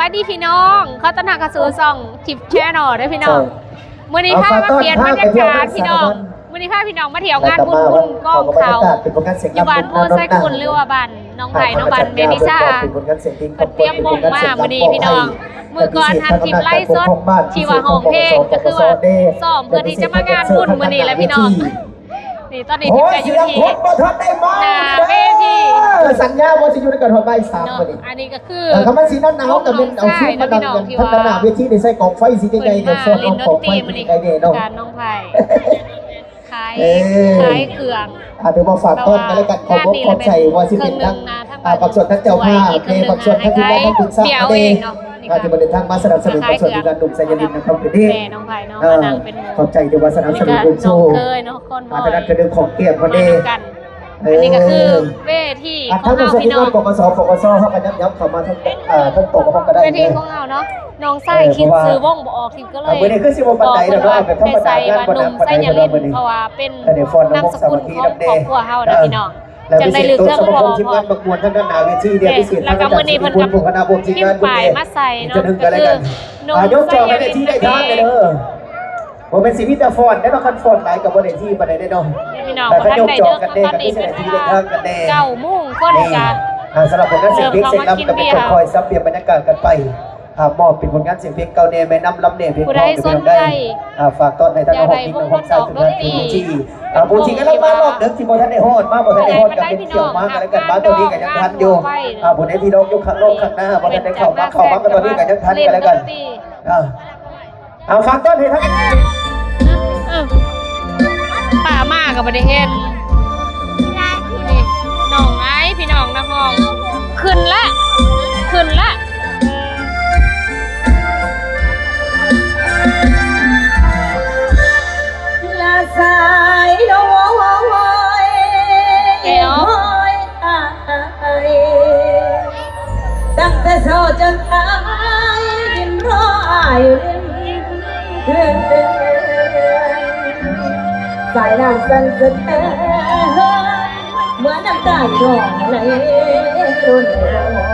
ສະບາຍດີພີ່ນ້ອງ ຂໍຕ້ອນຮັບເຂົ້າສູ່ຊ່ອງ Tip Channel ເດີພີ່ນ້ອງ. ມື້ນີ້ພາມາປ່ຽນບັນຍາກາດພີ່ນ້ອງ ມື້ນີ້ພາພີ່ນ້ອງມາທ່ຽວງານບຸນບຸນກອງເຂົ້າ ຢູ່ບ້ານໂພໄຊກຸນ ຫຼືວ່າບ້ານໜອງໄຜ່ເນາະ ບ້ານແມ່ວິຊາ. ເພິ່ນຕຽມວົງມາມື້ນີ້ພີ່ນ້ອງ ມື້ກ່ອນຫັ້ນທິບໄລຟ໌ສົດທີ່ວ່າຮ້ອງເພງ ກໍຄືວ່າຊ້ອມເພື່ອທີ່ຈະມາງານບຸນມື້ນີ້ແຫຼະພີ່ນ້ອງ. ນີ້ຕອນນີ້ທິບກໍຢູ່ທີ່ໜ້າເວທີ ສັນຍາວ່າຊິຢູ່ນຳກັນຮອດບ່າຍສາມມື້ນີ້. ອັນນີ້ກໍຄື ຖ້າມັນຊິໜາວໆ ກໍແມ່ນເອົາຊຸດມານັ່ງກັນທາງດ້ານໜ້າເວທີ ໄດ້ໃສ່ກອງໄຟສີໃຫຍ່ໆ ເດີ ຟ້ອນເອົາກອງໄຟສີໃຫຍ່ໆເດີເນາະ. ຂາຍ ຂາຍເຄື່ອງ ຖືວ່າຝາກຕ້ອນກັນແລ້ວກັນ ຂອບອົກຂອບໃຈ ບໍ່ວ່າຊິເປັນທັງ ອ່າ ພາກສ່ວນທາງເຈົ້າພາບ ແມ່ ພາກສ່ວນທາງທີມງານທາງປຶກສາເດ້ ທີ່ມາເດີນທາງມາສະໜັບສະໜູນພາກສ່ວນທີມງານໜຸ່ມໄຊຍະລິດນະຄອບເດ້. ຂອບໃຈທີ່ວ່າສະໜັບສະໜູນອຸ້ມຊູ ມາທາງດ້ານເຄື່ອງດື່ມຂອງແກ້ມເພິ່ນເດ້. ອັນນີ້ກໍຄືເວທີຂອງເຮົາພີ່ນ້ອງ ທາງປກສ ປກສ ເຮົາກໍຍັບໆເຂົ້າມາທາງ ເອີ ທາງໂຕະເຮົາກໍໄດ້ ເວທີຂອງເຮົາເນາະ. ນ້ອງຊາຍຄິດຊື່ວົງບໍ່ອອກ ທິບກໍເລີຍ ມື້ນີ້ຄືຊິບໍ່ປານໃດດອກເນາະ ເປັນທຳມະດາ ງານບຸນ ເພາະວ່າເປັນນາມສະກຸນຂອງຄອບຄົວເຮົານະພີ່ນ້ອງ ຈັ່ງໄດ້ເລືອກເຄື່ອງພໍ ທີມງານປະກວດທາງດ້ານໜ້າເວທີເດ້ ພິເສດ ແລ້ວກໍມື້ນີ້ເພິ່ນກໍພິມປ້າຍມາໃສ່ເນາະ ກໍຄື ນົງ ໄຊຍະລິດ ເດີ. ບໍ່ແມ່ນຊິມີແຕ່ຟ້ອນເດ້ເນາະ ຄັນຟ້ອນຫຼາຍກໍບໍ່ໄດ້ທີ່ປານໃດເດ້ເນາະ. ພີ່ນ້ອງ ບໍ່ທັນໄດ້ເດີ ຕອນນີ້ເປັນເວລາເກົ້າໂມງ ຄົນກໍ ອ່າ ສຳລັບຜົນງານສຽງເພງສຽງລຳກໍເປັນຄ່ອຍໆສັບປ່ຽນບັນຍາກາດກັນໄປ ອ່າ ມອບເປັນຜົນງານສຽງເພງເກົ່າແດ່ ແມ່ນນຳລຳແດ່ ເພງຂອງເປັນແນວໃດ ອ່າ ຝາກຕ້ອນໃຫ້ທັງນ້ອງຍິງ ນ້ອງຊາຍ ທີມງານ ທີມງານ ອ່າ ຜູ້ທີ່ກຳລັງມາຮອບດຶກ ທີ່ບໍ່ທັນໄດ້ຮອດມາ ບໍ່ທັນໄດ້ຮອດກໍແມ່ນທ່ຽວມາກໍແລ້ວກັນ ມາຕອນນີ້ກໍຍັງທັນຢູ່. ອ່າ ຜູ້ໃດທີ່ລອງຢູ່ຂ້າງນອກຂ້າງໜ້າ ບໍ່ທັນໄດ້ເຂົ້າມາ ເຂົ້າມາກໍຕອນນີ້ກໍຍັງທັນກໍແລ້ວກັນ. ອ່າ ເອົາ ຝາກຕ້ອນໃຫ້ທັງ ເອີ ປ້າມາກໍບໍ່ໄດ້ເຫັນ. ນີ້ ນ້ອງໄອ ພີ່ນ້ອງນັກຮ້ອງ ຂຶ້ນລະ ຂຶ້ນລະ. ລະສາຍໂດຍ ແກ້ວ ຕັ້ງແຕ່ເຊົ້າຈົນສາຍ ຢືນລໍອ້າຍຢູ່ລິມເຮືອນ ສາຍນ້ຳສັ່ນສະເທືອນ ເມື່ອນ້ຳຕານ້ອງໄຫຼລົ້ນອອກມາ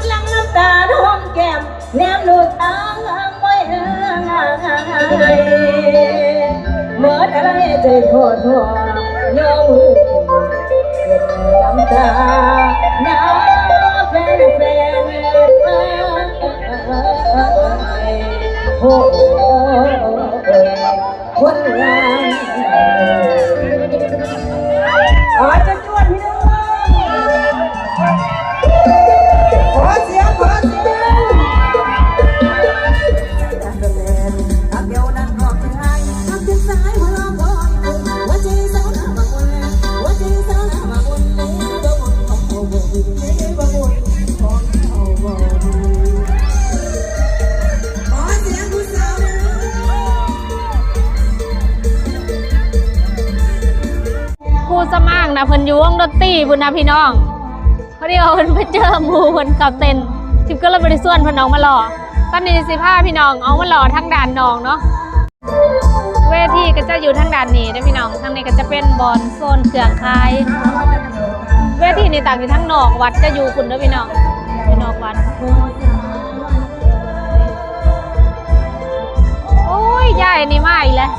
ຫຼັ່ງນ້ຳຕານອງແກ້ມ ແນມດູທາງບໍ່ເຫັນ ໝົດອາໄລໃຈທໍ້ທໍ້ ຍ້ອນເປັນນ້ຳຕານຳແຟນໆ ໂອ້ ຄົນງາມ ອາດຈະຈວດ ຂໍສຽງ ຂໍສຽງ. ຄູສຳອາງນະ ເພິ່ນຢູ່ວົງດົນຕີພຸ້ນນະພີ່ນ້ອງ. ພໍດີວ່າເພິ່ນໄປເຈີໝູ່ເພິ່ນເຂົ້າເຕັ້ນ ທິບກໍເລີຍບໍ່ໄດ້ຊວນເພິ່ນອອກມາຫຼໍ່. ຕອນນີ້ຊິພາພີ່ນ້ອງອອກມາຫຼໍ່ທາງດ້ານນອກເນາະ. ເວທີກໍຈະຢູ່ທາງດ້ານນີ້ເດີພີ່ນ້ອງ ທາງນີ້ກໍຈະເປັນບ່ອນໂຊນເຄື່ອງຂາຍ. ເວທີນີ້ຕັ້ງຢູ່ທາງນອກວັດ ຈະຢູ່ພຸ້ນເດີພີ່ນ້ອງ ຢູ່ນອກວັດ. ໂອ້ຍ ຍາຍນີ້ມາອີກແລ້ວ.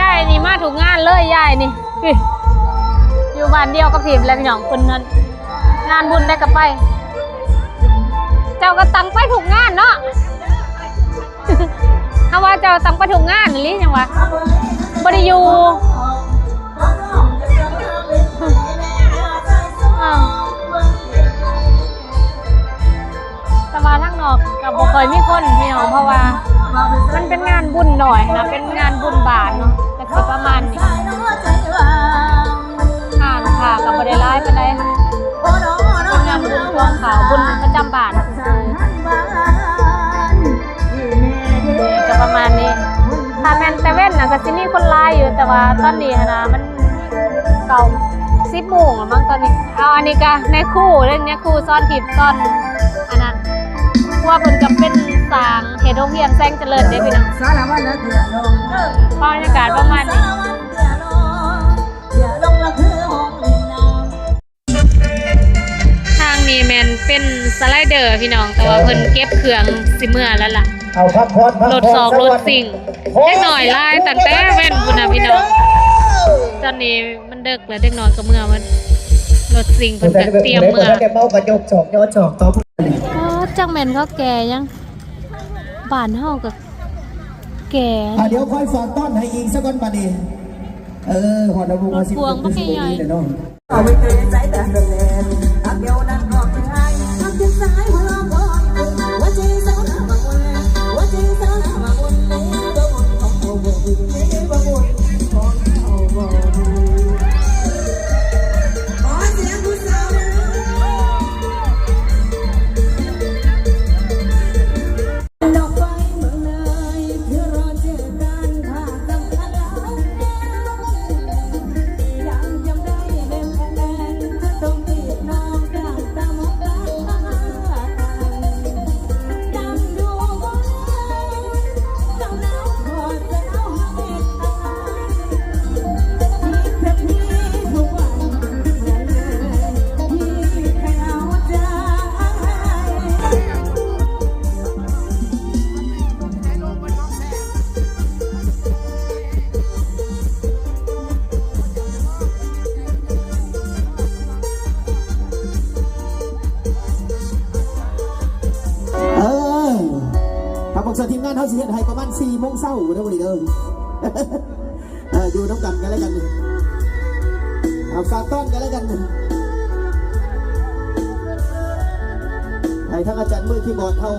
ຍາຍນີ້ມາທຸກງານເລີຍ ຍາຍນີ້ ຢູ່ບ້ານດຽວກັບທີບແຫຼະພີ່ນ້ອງ. ເພິ່ນນັ້ນ ງານບຸນໃດກໍໄປ ເຈົ້າກໍຕັ້ງໄປທຸກງານເນາະ. ເຮົາວ່າເຈົ້າຕັ້ງໄປທຸກງານອີ່ຫຼີ ຫຍັງວະ ບໍ່ໄດ້ຢູ່. ແຕ່ວ່າທາງນອກກໍບໍ່ຄ່ອຍມີຄົນພີ່ນ້ອງ ເພາະວ່າມັນເປັນງານບຸນໜ້ອຍນະ ເປັນງານບຸນບ້ານເນາະ ກໍຊິປະມານນີ້. ຮ້ານຄ້າກໍບໍ່ໄດ້ຫຼາຍປານໃດ ເປັນງານບຸນຂອງເຂົາ ບຸນປະຈຳບ້ານ ກໍປະມານນີ້. ຖ້າແມ່ນແຕ່ເວັນນະ ກໍຊິມີຄົນຫຼາຍຢູ່ ແຕ່ວ່າຕອນນີ້ຫັ້ນນະ ມັນ ເກົ້າ ສິບໂມງແລ້ວມັ້ງຕອນນີ້. ເອົາ ອັນນີ້ກະນາຍຄູເດ້ ນາຍຄູສອນທິບຕອນອັນນັ້ນ ເພາະວ່າເພິ່ນກະເປັນສ້າງເຮັດໂຮງຮຽນແສງຈະເລີນເດ້ພີ່ນ້ອງ. ບັນຍາກາດປະມານນີ້. ທາງ ນີ້ແມ່ນເປັນສະໄລເດີພີ່ນ້ອງ ແຕ່ວ່າເພິ່ນເກັບເຄື່ອງຊິເມືອແລ້ວລະ. ເອົາພັກຜ່ອນ ພັກຜ່ອນ ລົດຊອກ ສະວັນ ລົດຊິງ ເດັກນ້ອຍຫຼາຍຕັ້ງແຕ່ເວັນພຸ້ນນະພີ່ນ້ອງ. ຕອນນີ້ມັນເດິກແລ້ວ ເດັກນ້ອຍກໍເມືອໝົດ ລົດຊິງເພິ່ນກໍຕຽມເມືອ. ຜູ້ໃດບໍ່ທັນໄດ້ເມົາກໍຍົກຊອກ ຍໍຊອກຕໍ່. ອໍ ຈັກແມ່ນເຂົາແກ່ຫຍັງ ບ້ານເຮົາກໍແກ່. ອ່າ ດຽວຄ່ອຍຝາກຕ້ອນໃຫ້ອີກສາກ່ອນບາດນີ້. ເອີ ຮອດລະບຸງ ລົດພວງບັກໃຫຍ່ໆ ເຮົາຊິເປັນຜູ້ໃຫຍ່ແລ້ວເນາະ. ເອີ ຖ້າບໍ່ຊັ້ນທີມງານເຮົາຊິເຮັດໃຫ້ປະມານສີ່ໂມງເຊົ້າເດີມື້ນີ້ເດີ. ເອີ ຢູ່ນຳກັນກັນແລ້ວກັນ ເອົາ ຝາກຕ້ອນກັນແລ້ວກັນ ໃຫ້ທາງອາຈານມືຄີບອດເຮົາ.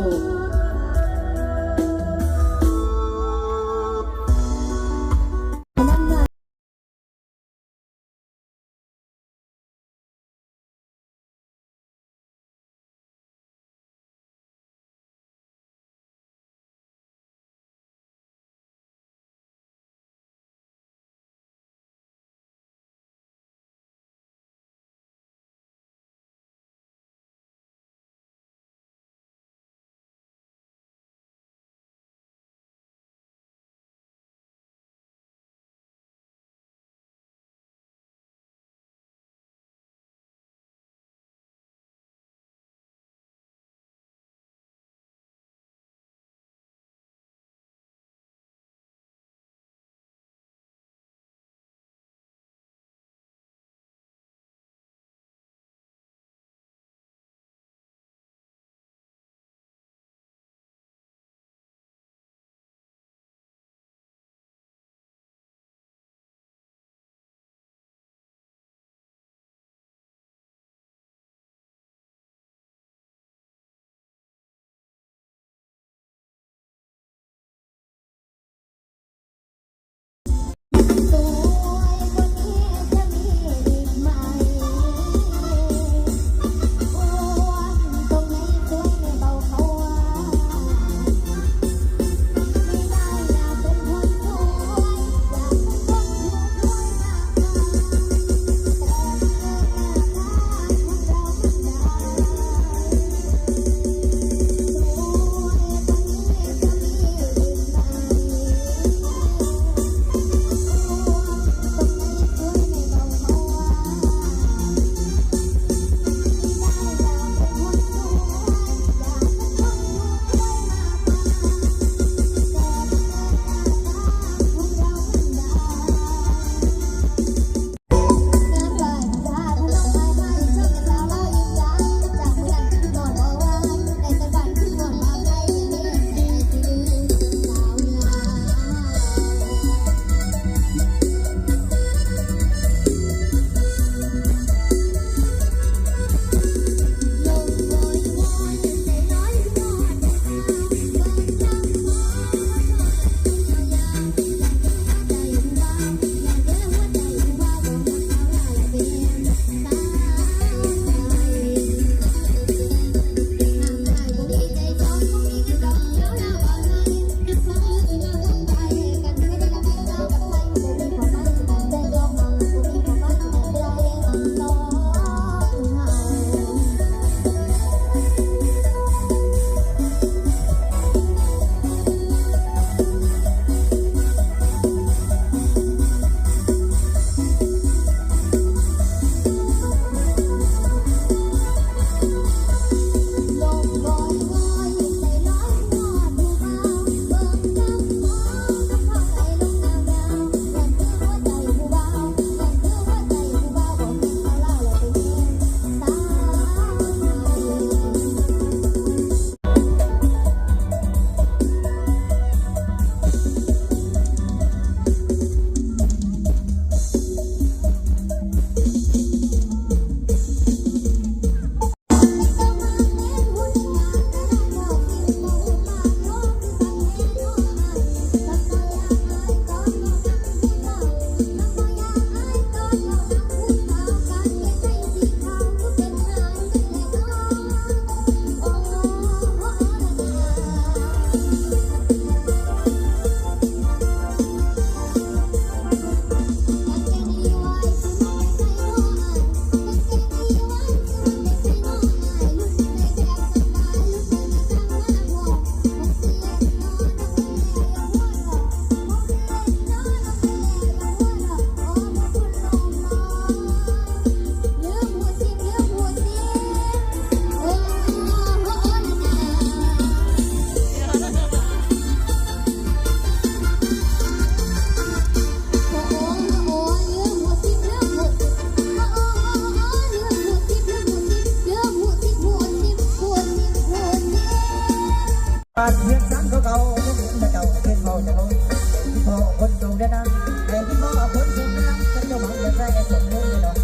ຄົນສົ່ງເດີນາງ ໃຫ້ກິນບໍ່ຄົນສົ່ງເດີນາງ ເຂົາເຈົ້າມັກຈະໃສ່ສົມເດີນາງ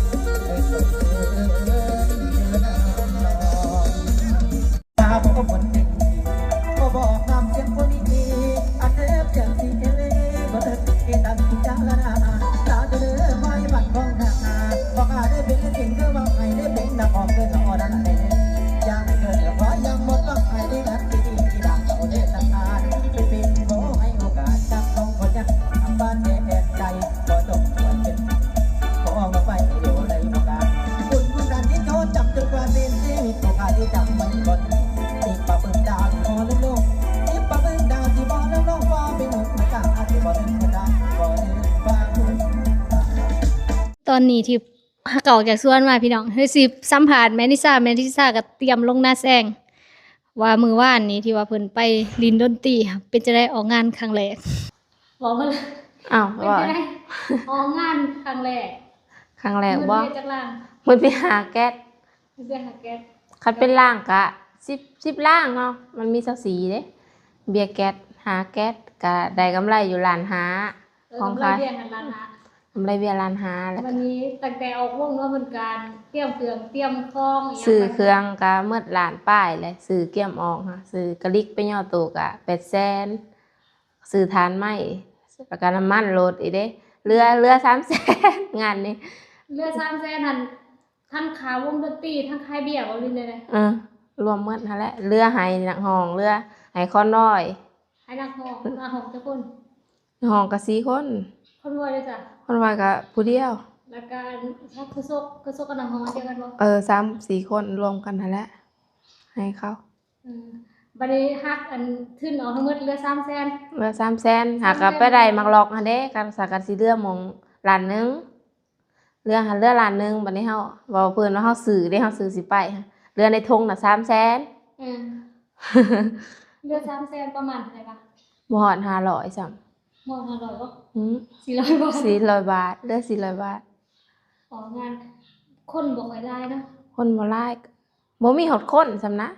ໃຫ້ສົມເດີນາງ ຖ້າບໍ່ຄົນເປັນດີ ບໍ່ບອກນຳສຽງຄົນດີ ອັນເດີມຈັ່ງຊິເອເວ ບໍ່ເຖິງເອຕັງພິຈາລະນາ ຕາເດີມໄວ້ບັດຂອງທາງໜ້າ ບໍ່ກາໄດ້ເປັນເປັນຄືວ່າໃຫ້ໄດ້ເປັນນະອອກເດີນອອນນັ້ນເດ້ ຢ່າໄດ້ເກີດເລື່ອງວ່າຍັງໝົດວ່າໃຫ້ໄດ້ ຕອນນີ້ທີ່ ຫາກະອອກຈາກສວນມາພີ່ນ້ອງ ເຮົາຊິສຳພາດແມ່ນິຊາ ແມ່ນິຊາກໍຕຽມລົງໜ້າແຊງ ວ່າມື້ວານນີ້ທີ່ວ່າເພິ່ນໄປຫຼິ້ນດົນຕີ ເປັນຈັ່ງໃດ ອອກງານຄັ້ງແລກ? ບອກມາເລີຍ ອ້າວ ເປັນຈັ່ງໃດ ອອກງານຄັ້ງແລກ? ຄັ້ງແລກບໍ່? ໝົດເບຍຈັກລ້ານ? ໝົດເບຍຫ້າແກັດ ໝົດເບຍຫ້າແກັດ ຄັນເປັນລ້ານກະສິບ ສິບລ້ານເນາະ ມັນມີຊາວສີ່ເດ້ ເບຍແກັດ ຫ້າແກັດ ກະໄດ້ກຳໄລຢູ່ລ້ານຫ້າ ເອີ ຂອງຂາຍ ກຳໄລເບຍຫັ້ນລ້ານຫ້າ ກຳໄລເບຍລ້ານຫ້າ ແລ້ວ ບາດນີ້ຕັ້ງແຕ່ອອກວົງເນາະ ເພິ່ນກະຕຽມເຄື່ອງຕຽມຂອງອີ່ຫຍັງ ຊື້ເຄື່ອງກະໝົດລ້ານປາຍແຫຼະ ຊື້ກຽມອອກຫາ ຊື້ກະລິກໄປຍໍໂຕກະແປດແສນ ຊື້ຖ່ານໄມ້ ແລ້ວກະນ້ຳມັນລົດອີກເດ້ ເຫຼືອ ເຫຼືອສາມແສນ ງານນີ້ ເຫຼືອສາມແສນຫັ້ນ ທັງຄ່າວົງດົນຕີ ທັງຂາຍເບຍບໍ່ ຫຼືແນວໃດ? ເອີ ລວມໝົດຫັ້ນແຫຼະ ເຫຼືອໃຫ້ນັກຮ້ອງ ເຫຼືອໃຫ້ຄອນວອຍ ໃຫ້ນັກຮ້ອງ ນັກຮ້ອງຈັກຄົນ? ນັກຮ້ອງກະສີ່ຄົນ ຄອນວອຍເດ້ຊະ? ຄອນວອຍກະຜູ້ດຽວ ແລ້ວກະໂຄສົກ ໂຄສົກກັບນັກຮ້ອງດຽວກັນບໍ່? ເອີ ສາມສີ່ຄົນລວມກັນຫັ້ນແຫຼະ ໃຫ້ເຂົາ ອືມ ບາດນີ້ຫັກອັນທຶນອອກທັງໝົດເຫຼືອສາມແສນ ເຫຼືອສາມແສນ ຫາກະໄປໄດ້ໝາກລອກຫັ້ນເດ້ ຄັນສາກັນຊິເຫຼືອໝ່ອງລ້ານໜຶ່ງ ເຫຼືອຫັ້ນເຫຼືອລ້ານໜຶ່ງ ບາດນີ້ເຮົາເວົ້າເພິ່ນວ່າເຮົາຊື້ເດ້ ເຮົາຊື້ຊິໄປ ເຫຼືອໃນຖົງນະສາມແສນ ອືມ ເຫຼືອສາມແສນປະມານເທົ່າໃດວະ? ບໍ່ຮອດຫ້າຮ້ອຍຊ້ຳ ບໍ່ຮອດຫ້າຮ້ອຍບໍ່? ອືມ ສີ່ຮ້ອຍບາດ ສີ່ຮ້ອຍບາດ ເຫຼືອສີ່ຮ້ອຍບາດ ອອກງານ ຄົນບໍ່ຄ່ອຍຫຼາຍເນາະ ຄົນບໍ່ຫຼາຍ ບໍ່ມີຮອດຄົນຊ້ຳນະ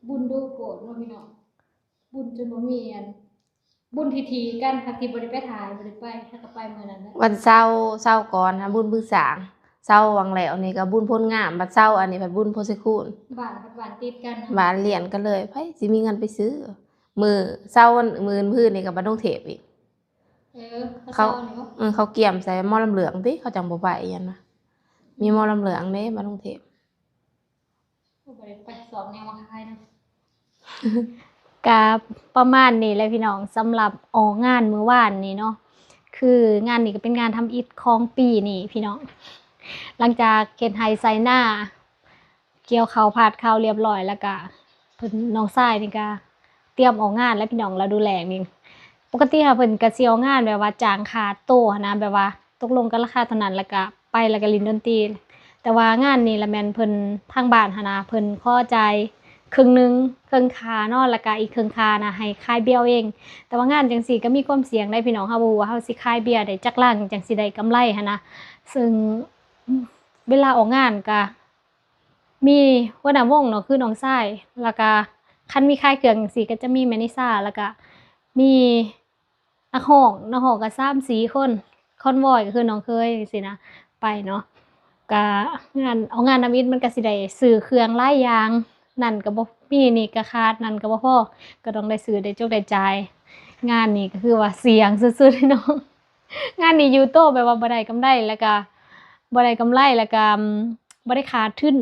ບຸນດຸໂພດເນາະພີ່ນ້ອງ ບຸນຈົນບໍ່ມີອັນ ບຸນທີ່ໆກັນ ທັງທີ່ບໍ່ໄດ້ໄປຖ່າຍ ບໍ່ໄດ້ໄປ ຫາກະໄປມື້ນັ້ນແຫຼະ ວັນເສົາ ເສົາກ່ອນຫັ້ນບຸນບຶງສາງ ເສົາຫວ່າງແລ້ວນີ້ກະບຸນໂພນງາມ ບັດເສົາອັນນີ້ພັດບຸນໂພນໄຊຄູນ ບ້ານພັດບ້ານຕິດກັນ ບ້ານລຽນກັນເລີຍ ໃຜຊິມີເງິນໄປຊື້ ມື້ເສົາມື້ອື່ນນີ້ກະບ້ານດົງເທບອີກ ເອີ ເຂົາ ເຂົາກຽມໃສ່ໝໍລຳເຫຼືອງຕິ ເຂົາຈັ່ງບໍ່ໄປຫັ້ນນະ ມີໝໍລຳເຫຼືອງເດ້ບ້ານດົງເທບ ບໍ່ໄດ້ໄປຊອກແນວມາຂາຍນຳ ກະປະມານນີ້ແຫຼະພີ່ນ້ອງ ສຳລັບອອກງານມື້ວານນີ້ເນາະ ຄືງານນີ້ກະເປັນງານທຳອິດຂອງປີນີ້ພີ່ນ້ອງ ຫຼັງຈາກເຮັດໄຮ່ໄຖນາ ກ່ຽວເຂົ້າພາດເຂົ້າລຽບຮ້ອຍ ແລ້ວກະເພິ່ນ ນ້ອງຊາຍນີ້ກະຕຽມອອກງານແລ້ວພີ່ນ້ອງ ລະດູແລ້ງນີ້ ປົກກະຕິຫັ້ນເພິ່ນກະຊິອອກງານແບບວ່າຈ້າງຄ່າໂຕຫັ້ນນະ ແບບວ່າຕົກລົງກັນລາຄາເທົ່ານັ້ນ ແລ້ວກະໄປ ແລ້ວກະຫຼິ້ນດົນຕີ ແຕ່ວ່າງານນີ້ລະແມ່ນເພິ່ນ ທາງບ້ານຫັ້ນນະ ເພິ່ນຂໍຈ່າຍເຄິ່ງໜຶ່ງ ເຄິ່ງຄ່າເນາະ ແລ້ວກະອີກເຄິ່ງຄ່ານະໃຫ້ຂາຍເບຍເອງ ແຕ່ວ່າງານຈັ່ງຊີ້ກະມີຄວາມສ່ຽງໃດ໋ພີ່ນ້ອງ ເຮົາບໍ່ຮູ້ວ່າເຮົາຊິຂາຍເບຍໄດ້ຈັກລັງ ຈັ່ງຊິໄດ້ກຳໄລຫັ້ນນະ ເຊິ່ງເວລາອອກງານກະ ມີຫົວໜ້າວົງເນາະ ຄືນ້ອງຊາຍ ແລ້ວກະຄັນມີຂາຍເຄື່ອງຈັ່ງຊີ້ກະຈະມີແມ່ນິຊາ ແລ້ວກະມີນັກຮ້ອງ ນັກຮ້ອງກະສາມສີ່ຄົນ ຄອນວອຍກະຄືນ້ອງເຂີຍຈັ່ງຊີ້ນະ ໄປເນາະ ກະງານ ອອກງານທຳອິດມັນກະຊິໄດ້ຊື້ເຄື່ອງຫຼາຍຢ່າງ ນັ້ນກະບໍ່ມີ ນີ້ກະຂາດ ນັ້ນກະບໍ່ພໍ ກະຕ້ອງໄດ້ຊື້ໄດ້ຈົກໄດ້ຈ່າຍ ງານນີ້ກະຄືວ່າສ່ຽງສຸດໆເນາະ ງານນີ້ຢູ່ໂຕ ແບບວ່າບໍ່ໄດ້ກຳໄລ ແລ້ວກະ ບໍ່ໄດ້ກຳໄລ ແລ້ວກະ ບໍ່ໄດ້ຂາດທຶນ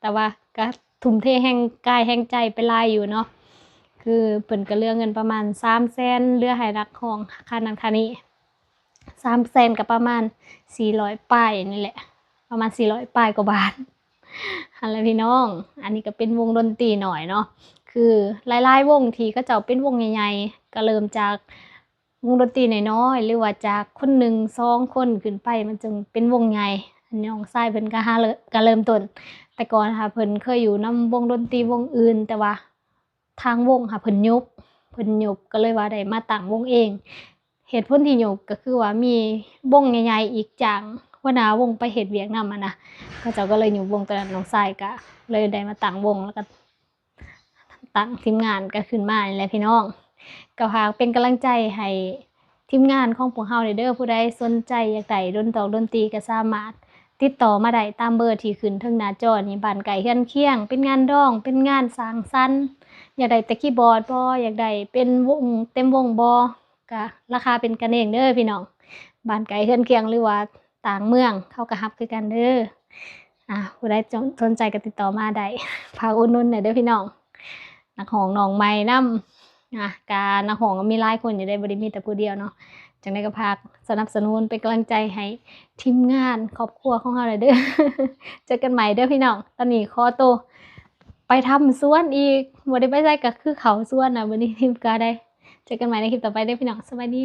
ແຕ່ວ່າກະທຸ່ມເທແຮງກາຍແຮງໃຈໄປຫຼາຍຢູ່ເນາະ ຄືເພິ່ນກະເຫຼືອເງິນປະມານສາມແສນ ເຫຼືອໃຫ້ນັກຮ້ອງຄ່ານັ້ນຄ່ານີ້ ສາມແສນກະປະມານສີ່ຮ້ອຍປາຍນີ້ແຫຼະ ປະມານສີ່ຮ້ອຍປາຍກວ່າບາດ ຫັ້ນແຫຼະພີ່ນ້ອງ ອັນນີ້ກະເປັນວົງດົນຕີນ້ອຍເນາະ ຄືຫຼາຍໆວົງທີ່ເຂົາເຈົ້າເປັນວົງໃຫຍ່ໆ ກະເລີ່ມຈາກ ວົງດົນຕີນ້ອຍໆ ຫຼືວ່າຈາກຄົນໜຶ່ງສອງຄົນຂຶ້ນໄປ ມັນຈຶ່ງເປັນວົງໃຫຍ່ ນ້ອງຊາຍເພິ່ນກະຫາເລີ່ມ ກະເລີ່ມຕົ້ນ ແຕ່ກ່ອນຫາເພິ່ນເຄີຍຢູ່ນຳວົງດົນຕີວົງອື່ນ ແຕ່ວ່າທາງວົງຫາເພິ່ນຍຸບ ເພິ່ນຍຸບ ກະເລີຍວ່າໄດ້ມາຕັ້ງວົງເອງ ເຫດຜົນທີ່ຍຸບກະຄືວ່າມີວົງໃຫຍ່ໆ ອີກຈ້າງຫົວໜ້າວົງໄປເຮັດວຽກນຳຫັ້ນນະ ເຂົາເຈົ້າກະເລີຍຍຸບວົງ ຕອນນັ້ນນ້ອງຊາຍກະເລີຍໄດ້ມາຕັ້ງວົງ ແລ້ວກະ ຕັ້ງທີມງານກັນຂຶ້ນມານີ້ແຫຼະພີ່ນ້ອງ ກະຝາກເປັນກຳລັງໃຈໃຫ້ ທີມງານຂອງພວກເຮົາເດີ. ຜູ້ໃດສົນໃຈຢາກໄດ້ດົນຕອກດົນຕີ ກໍສາມາດຕິດຕໍ່ມາໄດ້ຕາມເບີທີ່ຂຶ້ນເທິງໜ້າຈໍນີ້. ບ້ານໃກ້ເຮືອນຄຽງ ເປັນງານດອງ ເປັນງານສັງສັນ ຢາກໄດ້ແຕ່ຄີບອດບໍ ຢາກໄດ້ເປັນວົງເຕັມວົງບໍ ກະລາຄາເປັນກັນເອງເດີພີ່ນ້ອງ. ບ້ານໃກ້ເຮືອນຄຽງ ຫຼືວ່າຕ່າງເມືອງ ເຂົາກໍຮັບຄືກັນເດີ. ອ່າ ຜູ້ໃດສົນໃຈກໍຕິດຕໍ່ມາໄດ້ ຝາກອຸດໜູນແດ່ເດີພີ່ນ້ອງ. ນັກຮ້ອງນ້ອງໃໝ່ນຳ ອ່າ ກະນັກຮ້ອງກໍມີຫຼາຍຄົນຢູ່ເດ້ ບໍ່ໄດ້ມີແຕ່ຜູ້ດຽວເນາະ. ຈັ່ງໃດກໍຝາກສະໜັບສະໜູນເປັນກຳລັງໃຈໃຫ້ທີມງານຄອບຄົວຂອງເຮົາແດ່ເດີ. ເຈີກັນໃໝ່ເດີພີ່ນ້ອງ. ຕອນນີ້ຂໍໂຕໄປທຳສວນອີກ ບໍ່ໄດ້ໄປໃສ ກໍຄືເຂົ້າສວນນະ ມື້ນີ້ທີມກາໄດ້. ເຈີກັນໃໝ່ໃນຄລິບຕໍ່ໄປເດີພີ່ນ້ອງ. ສະບາຍດີ.